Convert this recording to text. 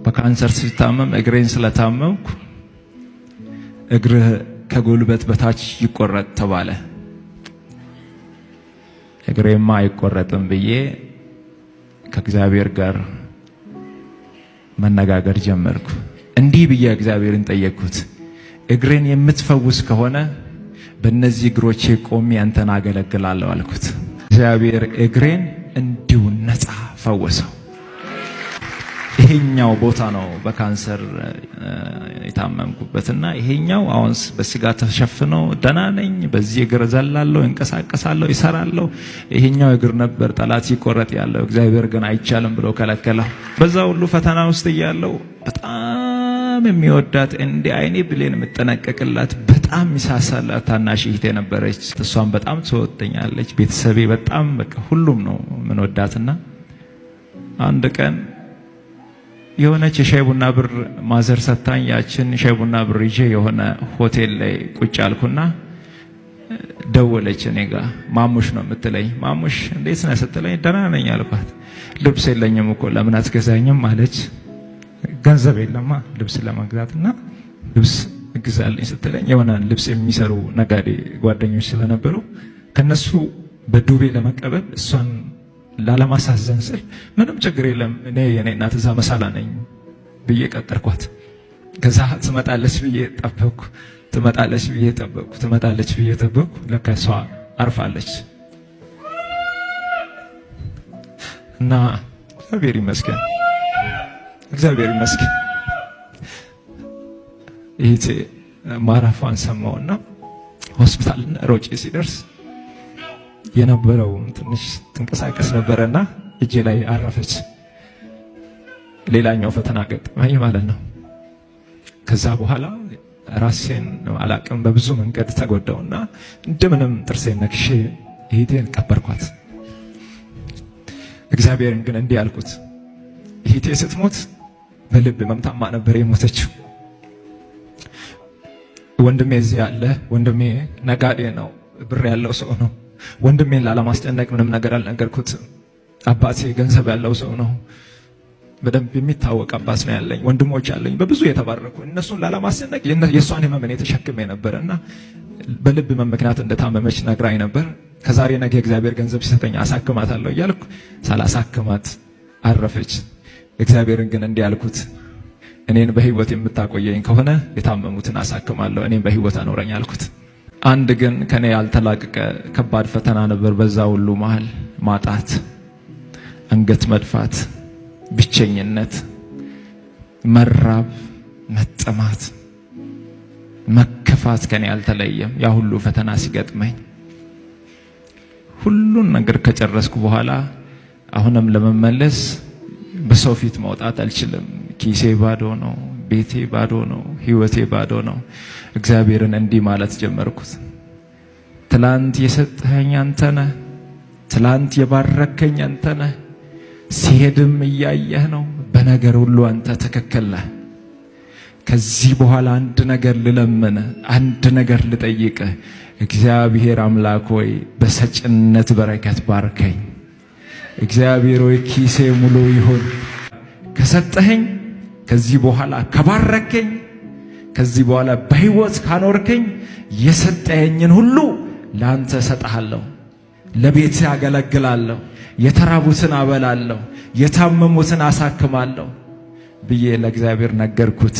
በካንሰር ሲታመም እግሬን ስለታመምኩ እግርህ ከጉልበት በታች ይቆረጥ ተባለ። እግሬማ አይቆረጥም ብዬ ከእግዚአብሔር ጋር መነጋገር ጀመርኩ። እንዲህ ብዬ እግዚአብሔርን ጠየቅኩት፣ እግሬን የምትፈውስ ከሆነ በእነዚህ እግሮቼ ቆሜ አንተን አገለግላለሁ አልኩት። እግዚአብሔር እግሬን እንዲሁ ነፃ ፈወሰው። ይሄኛው ቦታ ነው በካንሰር የታመምኩበትና ይሄኛው አሁን በስጋ ተሸፍኖ ደህና ነኝ። በዚህ እግር ዘላለሁ፣ እንቀሳቀሳለሁ፣ ይሰራለሁ። ይሄኛው እግር ነበር ጠላት ይቆረጥ ያለው፣ እግዚአብሔር ግን አይቻልም ብሎ ከለከለው። በዛ ሁሉ ፈተና ውስጥ እያለው በጣም የሚወዳት እንደ አይኔ ብሌን የምጠነቀቅላት በጣም የሚሳሳላት ታናሽ እህቴ ነበረች። እሷም በጣም ትወደኛለች። ቤተሰቤ በጣም በቃ ሁሉም ነው የምንወዳትና አንድ ቀን የሆነች የሻይ ቡና ብር ማዘር ሰታኝ ያችን ሻይ ቡና ብር ይዤ የሆነ ሆቴል ላይ ቁጭ አልኩና ደወለች እኔ ጋ። ማሙሽ ነው የምትለኝ። ማሙሽ እንዴት ነህ ስትለኝ ደህና ነኝ አልኳት። ልብስ የለኝም እኮ ለምን አትገዛኝም አለች። ገንዘብ የለማ ልብስ ለመግዛትና ልብስ እግዛልኝ ስትለኝ የሆነ ልብስ የሚሰሩ ነጋዴ ጓደኞች ስለነበሩ ከነሱ በዱቤ ለመቀበል እሷን ላለማሳዘን ስል ምንም ችግር የለም እኔ የኔ እናት እዛ መሳላ ነኝ ብዬ ቀጠርኳት። ከዛ ትመጣለች ብዬ ጠበቅኩ፣ ትመጣለች ብዬ ጠበቅኩ፣ ትመጣለች ብዬ ጠበቅኩ። ለካ እሷ አርፋለች። እና እግዚአብሔር ይመስገን፣ እግዚአብሔር ይመስገን። ይሄ ማረፏን ሰማውና ሆስፒታል ሮጬ ሲደርስ የነበረው ትንሽ ትንቀሳቀስ ነበረና እጄ ላይ አረፈች። ሌላኛው ፈተና ገጠመኝ ማለት ነው። ከዛ በኋላ ራሴን አላቅም በብዙ መንገድ ተጎዳውና እንደምንም ጥርሴን ነክሼ እህቴን ቀበርኳት። እግዚአብሔርን ግን እንዲህ አልኩት፣ እህቴ ስትሞት በልብ መምታማ ነበር የሞተችው። ወንድሜ እዚህ ያለ ወንድሜ ነጋዴ ነው፣ ብር ያለው ሰው ነው። ወንድሜን ላለማስጨነቅ ምንም ነገር አልነገርኩትም። አባቴ ገንዘብ ያለው ሰው ነው። በደንብ የሚታወቅ አባት ነው ያለኝ። ወንድሞች ያለኝ በብዙ የተባረኩ፣ እነሱን ላለማስጨነቅ የእሷን ህመም እኔ ተሸክሜ ነበር እና በልብ ህመም ምክንያት እንደታመመች ነግራኝ ነበር። ከዛሬ ነገ እግዚአብሔር ገንዘብ ሲሰጠኝ አሳክማታለሁ እያልኩ ሳላሳክማት አረፈች። እግዚአብሔርን ግን እንዲህ አልኩት፣ እኔን በህይወት የምታቆየኝ ከሆነ የታመሙትን አሳክማለሁ፣ እኔን በህይወት አኖረኝ አልኩት። አንድ ግን ከኔ ያልተላቀቀ ከባድ ፈተና ነበር። በዛ ሁሉ መሃል ማጣት፣ አንገት መድፋት፣ ብቸኝነት፣ መራብ፣ መጠማት፣ መከፋት ከኔ አልተለየም። ያ ሁሉ ፈተና ሲገጥመኝ ሁሉን ነገር ከጨረስኩ በኋላ አሁንም ለመመለስ በሰው ፊት መውጣት አልችልም። ኪሴ ባዶ ነው። ቤቴ ባዶ ነው። ህይወቴ ባዶ ነው። እግዚአብሔርን እንዲህ ማለት ጀመርኩት። ትላንት የሰጠኸኝ አንተ ነህ። ትላንት የባረከኝ አንተ ነህ። ሲሄድም እያየህ ነው። በነገር ሁሉ አንተ ትክክል ነህ። ከዚህ በኋላ አንድ ነገር ልለምንህ፣ አንድ ነገር ልጠይቅህ። እግዚአብሔር አምላክ ሆይ በሰጭነት በረከት ባርከኝ። እግዚአብሔር ሆይ ኪሴ ሙሉ ይሁን። ከሰጠኸኝ ከዚህ በኋላ ከባረከኝ፣ ከዚህ በኋላ በሕይወት ካኖርከኝ የሰጠኸኝን ሁሉ ለአንተ እሰጥሃለሁ፣ ለቤትህ አገለግላለሁ፣ የተራቡትን አበላለሁ፣ የታመሙትን አሳክማለሁ ብዬ ለእግዚአብሔር ነገርኩት።